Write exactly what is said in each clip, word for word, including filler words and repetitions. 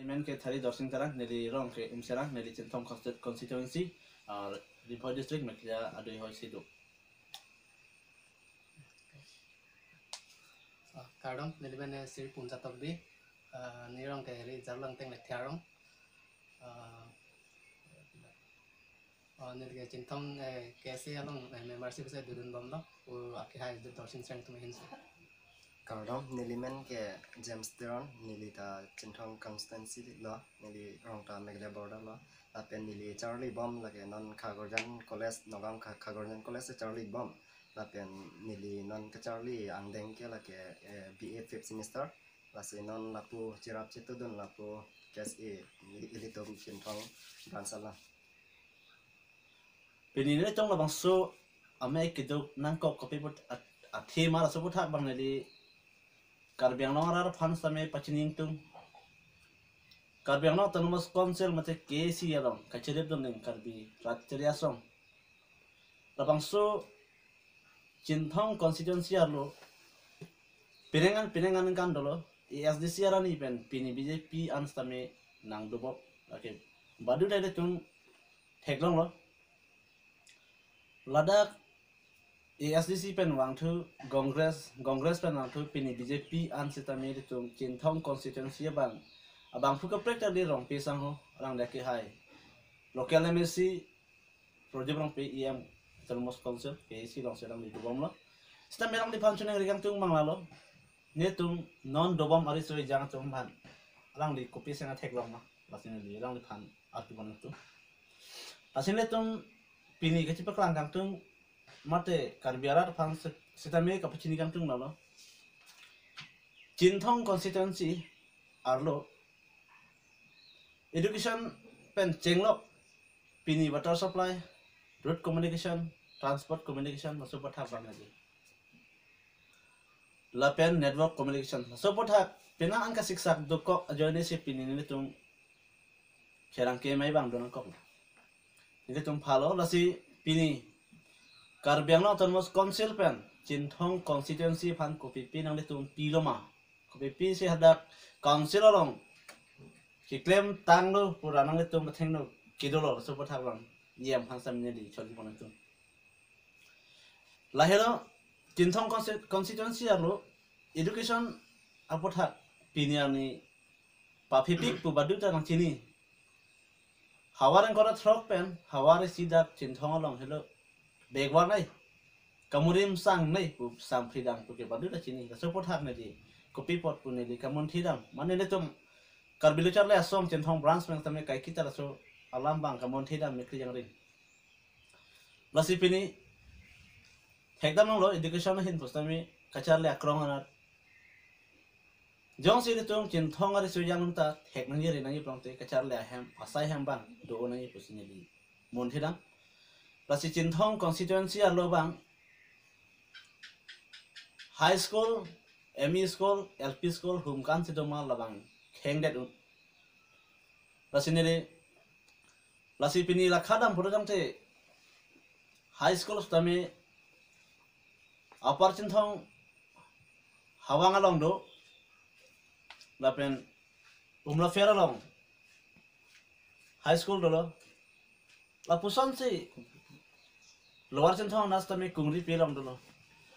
Nelimen ke Thari Dorsing Terang, neli rong ke Umserang, neli Chinthong consti-, constituency, ah, Ri Bhoi district, Meghalaya adui hoi sidu. Ah, kardom, nelimen, eh, Sri Punja Tokbi, ah, neli rong ke Ri Jarlangteng Lekthe arong. Ah, ah, neli ke Chinthong, eh, K S A along, eh, membership si dodun bomlo, pu akehai Dorsing Terang atum ahin si. Kardom, nelimen ke James Teron, neli ta Chinthong constituency lo, neli rong ta Meghalaya border lo, lapen neli charli bom lake non Khakorjang College, Nagaon Kha-, Khakorjang College si charli bom, lapen neli non kacharli angdeng ke lake, eh, B A fifth semester, lasi non lapu chirap chitudun lapu K S A ili-, ilitum Chinthong branch alam. Pini nelitum labangso amei keduk nangkok kopi put at-, athe mar aso aphuthak abang neli Karbi Anglong arat aphan sitame pachini ingtung. Karbi Anglong Autonomous Council mate K A C along kachirip dun ning Karbi Rat Chiri Asong. Labangso Chinthong constituency arlo penang an penang an kan dolo, A S D C arni pen pini B J P an sitame nangdobom lake. Badu dai ilitum theklonglo. Ladak A S D C pen vangthu Congress, Congress pen vangthu pini B J P an sitame ilitum Chinthong constituency abang, abangphu kaprek ta di Rongpi asangho, alangli akehai local M A C Project Rongpi E M Autonomous Council K A C along si alangli dobomlo. Sitame alangliphan choningri kangtung abang lalo. Nelitum non dobom ariso ejang atum aphan alangli kopi sena theklong ma, lasi neli alangliphan arju pon ingtung. Lasi nelitum pini kachipaklang kangtung mate Karbi arat aphan si-, sitame kapachini kangtung lalo. Chinthong constituency arlo education pen chenglok pini water supply, road communication, transport communication, laso aphuthak abang lagi. Lapen network communication, laso aphuthak penang an kasiksak dokok ajoine si pini nelitum kherang kemai abang donangkok. Nelitum phalo, lasi pini Karbi Anglong Autonomous Council pen Chinthong constituency aphan kopipi nanglitum pilo ma? Kopipi si hadak council along keklem tanglo pu ra nanglitum athengno kedolo, laso aphuthak abang E M aphan sitame neli choli pon ingtung. Lahelo Chinthong consti-, constituency arlo education aphuthak pini arni papipik pu badu ta nangchini. Havar ingkoi ra throk pen havar isi dak Chinthong along helo backward nai, kamurim sang nai pu sang phridang pu ke badu ta chini. Laso aphuthak neli kopi apot pu neli kamunthidam, mane nelitum Karbi Lo Charli Asong Chinthong branch pen sitame kaiketa laso alam abang kamunthidam mekri jangrin. Lasi pini thekdam longlo education ahin pu sitame kacharli akrong anat. Jongsi ilitum Chinthong ariso ejang atum ta thek nangji ri nangji pulote kacharli ahem, asai ahem abang do nangji pusi neli munthidam. Lasi Chinthong constituency arlo abang high school, M E school, L P school, hum kan si doma labang khengdet un. Lasi neli, lasi pini la khadam pura jangte high school sitame Upper Chinthong Hawang along do, lapen Umlafer along high school dolo. Lapuson si Lower Chinthong anat sitame Kungripi along dolo.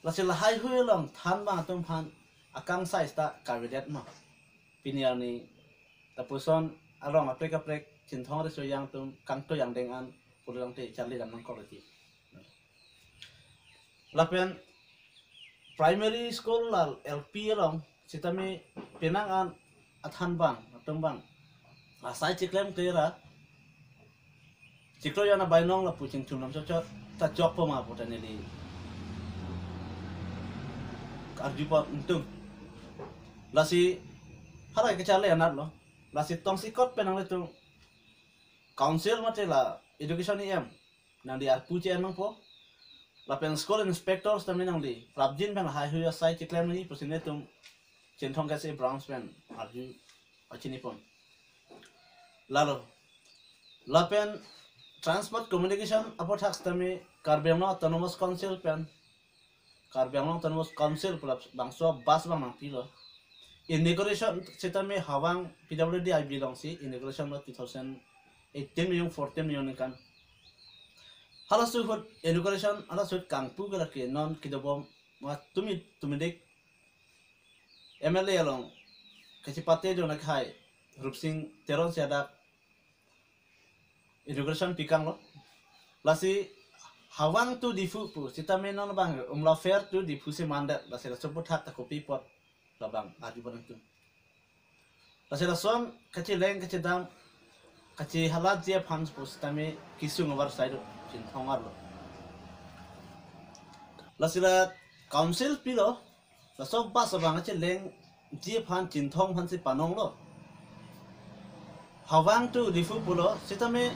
Lasi lahai hui along than abang atum aphan akangsai seta kavedet ma? Pini arni lapuson along aprek aprek Chinthong ariso ejang atum kangtoi angdeng an pulang te charlidam nangkok lagi. Lapen primary school la L P along sitame penang an athan abang atum abang asai chiklem kera chiklo jana bainong lapu chingthum lam chot chot ta chokpo ma pu ta neli arju pon ingtung. Lasi harai kacharli anat lo. Lasi tongsekot pen nanglitum council mate la education E M nangli arpu che-en nangpo. Lapen school inspector sitame nangli prapjin pen lahai hui asai chiklem nangji pusi nelitum Chinthong K S A branch pen arju pachini pon. Lalo. Lapen transport communication aphuthak sitame Karbi Anglong Autonomous Council pen, Karbi Anglong Autonomous Council pu labangso bus abang nangpilo. Inauguration sitame Hawang P W D I B alongsi inauguration lo two thousand eighteen meyong fourteen meyong ningkan. Halaso ahut inauguration, halaso ahut kangpu ke lake non kedobom ma tumi tumidik M L A along kachipate dona khai Rupsing Teron si hadak inauguration pikanglo. Lasi Hawang to Diphu pu sitame non abang Umlafer to Diphu si mandet, lasi laso aphuthak ta kopi apot labang arjupon nangtum. Lasi lason kacheleng kachedam kachehalatji aphan pu sitame kesung avar sai do, Chinthong arlo. Lasi la council pilo, laso bus abang kachelengji aphan Chinthong aphansi panonglo. Hawang to Diphu pulo sitame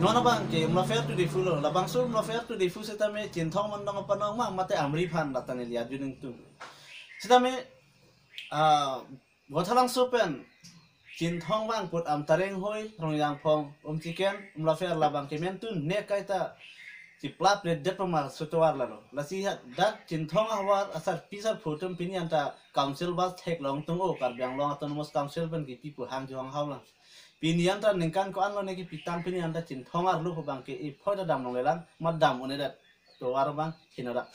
non abang ke Umlafer to Diphu lo. Labangso Umlafer to Diphu sitame Chinthong mandong panong ma mate Amri aphan, la ta neli arju nangtum. Sitame, ah, Vothatlangso pen Chinthong vangput Amtareng Hoi, Rongjangphong, Umchiken, Umlafer labang kemen tu ne kaita chiplap le det pama sutuar lalo. Lasi hadak Chinthong ahavar asarpi sarpo atum pini anta council bus theklong tung o, Karbi Anglong Autonomous Council pen kipi pu hang juang haulang. Pini anta ningkan ko-an lo ne kipitang, pini anta Chinthong arlo pu abang ke iphoi ta damlonglelang, mat dam un-edet, tovar abang hinadak.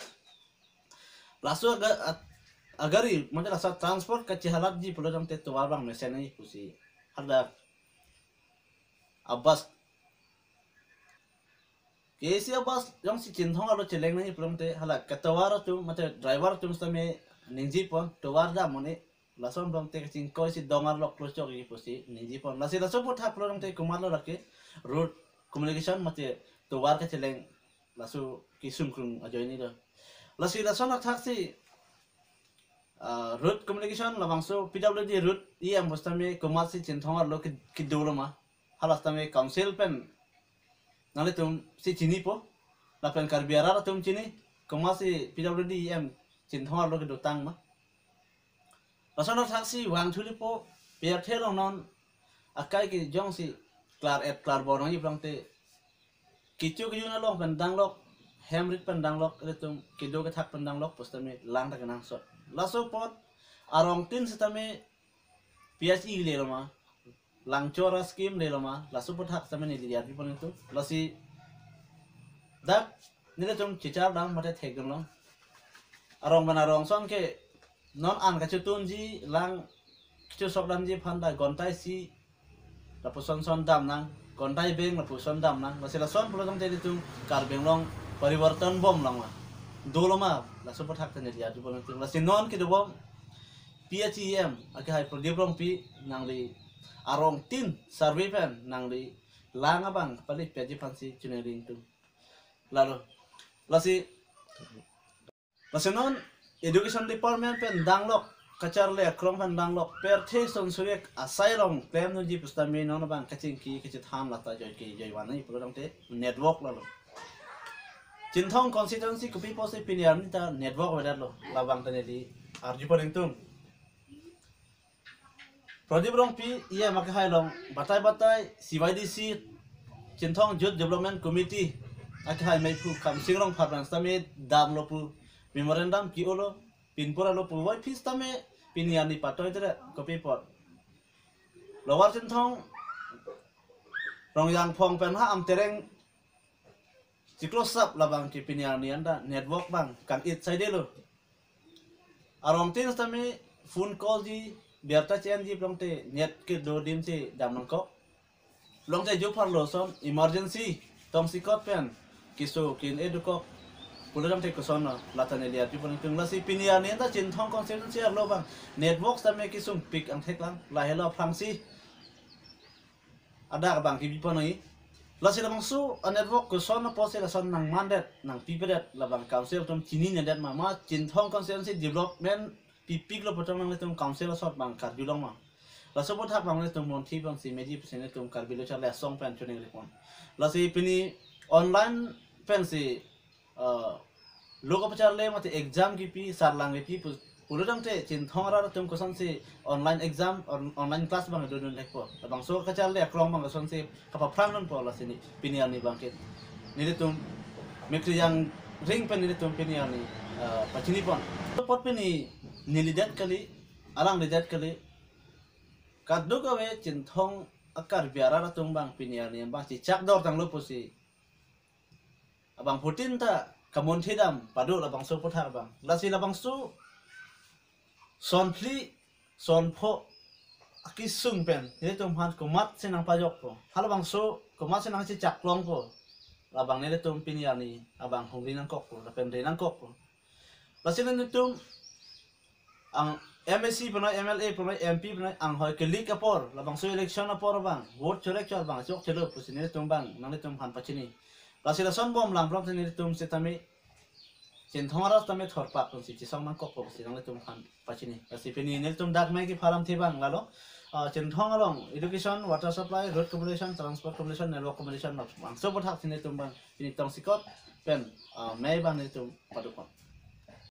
Laso aga-, at-, agari, mate laso transport kachehalatji pulo tangte tovar abang mesen nangji pusi hadak a-bus, K A A C a-bus jongsi Chinthong arlo cheleng nangji pulo tangte hala katovar atum mate driver atum sitame ningjepon tovar dam un-e, lason tangte kachingkoi si dong arlo klochokji pusi ningjepon. Lasi laso aphuthak pulo tangte komatlo lake road communication mate tovar kacheleng laso kesung krung ajoine do. Lasi lason athaksi, ah, road communication labangso P W D road E M pu sitame komatsi Chinthong arlo ke-, kedo lo ma, hala sitame council pen nanglitum si chinipo, lapen Karbi arat atum chini, komatsi P W D E M Chinthong arlo kedotang ma. Lason athaksi vangthulipo, pirthe along non akai ke jongsi klar-et klarbor nangji pulo tangte kecho kejun along pen danglok, hem rit pen danglok, ilitum kedo kethak pen danglok pu sitame lang ta kenangsot. Laso apot arongtin sitame P H E lelo ma, Langchor a-scheme lelo ma, laso aphuthak sitame neli arjupon nangtum. Lasi dak nelitum chichar dam mate thekdunlong. Arong pen arong ason ke non an kachotunji, lang kachosok damji aphan ta gontai isi lapuson son dam nang, gontai beng lapuson dam nang. Lasi lason pulo tangte ilitum Karbi Anglong parivartan bomlang ma, dolo ma, laso aphuthak ta neli arjupon nangtum. Lasi non kedobom P H E M akehai Prodip Rongpi nangli arongtin survey pen nangli lang abang pali piji aphansi choningri nangtum. Lalo, lasi, lasi non Education Department pen danglok, kacharli akrong pen danglok, pirthe son surek asai along klemnangji pu sitame non abang kachingki kachethan lata joike joivan nangji pulo tangte network lalo. Chinthong constituency kopi pusi pini arni ta network avedetlo, labang ta neli arjupon nangtum. Prodip Rongpi E M akehai along batai batai C Y D C, Chinthong Youth Development Committee akehai meiphu Khamsing Rongphar pen sitame damlo pu memorandum ke-olo, pinpura lo pu, wai phi sitame pini arni patoidet, kopi apot Lower Chinthong, Rongjangphong pen ha Amtereng chiklo sap labang ke pini arni anta network abang kang-it saidelo. Arongtin sitame phone callji, birta che-enji pulo tangte net kedo adim si dam nangkok. Pulo tangte jupharlo ason emergency tongsekot pen keso kin edukok pulo tangte koson lo, lata neli arjupon nangtum. Lasi pini arni anta Chinthong constituency arlo abang network sitame kesungpik angthek lang, lahelo aphrangsi adak abang kebipon nangji. Lasi labangso a-network koson apotsi lason nangmandet, nangpipedet, labang council atum chininedet ma, ma Chinthong constituency development pipiklo pu tong nanglitum council asot abang karjulong ma. Laso aphuthak abang nelitum monthi abang si meji pusi nelitum Karbi Lo Charli Asong pen choningripon. Lasi pini online pensi, ah, lo kapacharli mate exam kipi, sarlang kipi pu-, pulo tangte Chinthong arat atum kosonsi online exam, on-, online class abang dodun thekpo. Labangso kacharli akrong abang kosonsi kapaphrangdunpo, lasi ne pini arni abang ke nelitum mekri jangring pen nelitum pini arni, ah, pachinipon. Apot pini nelidet kali, alang lidet kali. Kadokave Chinthong a-Karbi arat atum abang pini arni abang chechak dor tanglo pusi abangphutin ta kamunthidam pado labangso aputhak abang. Lasi labangso son phli, son pho akesung pen nelitum aphan komatsi nangpajokpo, halabangso komatsi nangchechaklongpo, labang nelitum pini arni abang hongri nangkokpo lapen ri nangkokpo. Lasi nelitum ang M A C punoi, M L A punoi, M P punoi, anghoi kelik apor, labangso election apor abang, vote chorek chor abang chokchelo pusi nelitum abang nanglitum aphan pachini. Lasi lason bom langphrang si nelitum sitame Chinthong arat tame thorpak tongsi chesong nangkokpo pusi nanglitum aphan pachini. Lasi pini nelitum dak mai kephalam thi abang lalo, ah, Chinthong along education, water supply, road communication, transport communication, network communication, labangso aputhak si nelitum abang pini tongsekot pen, ah, mei abang nelitum padopon.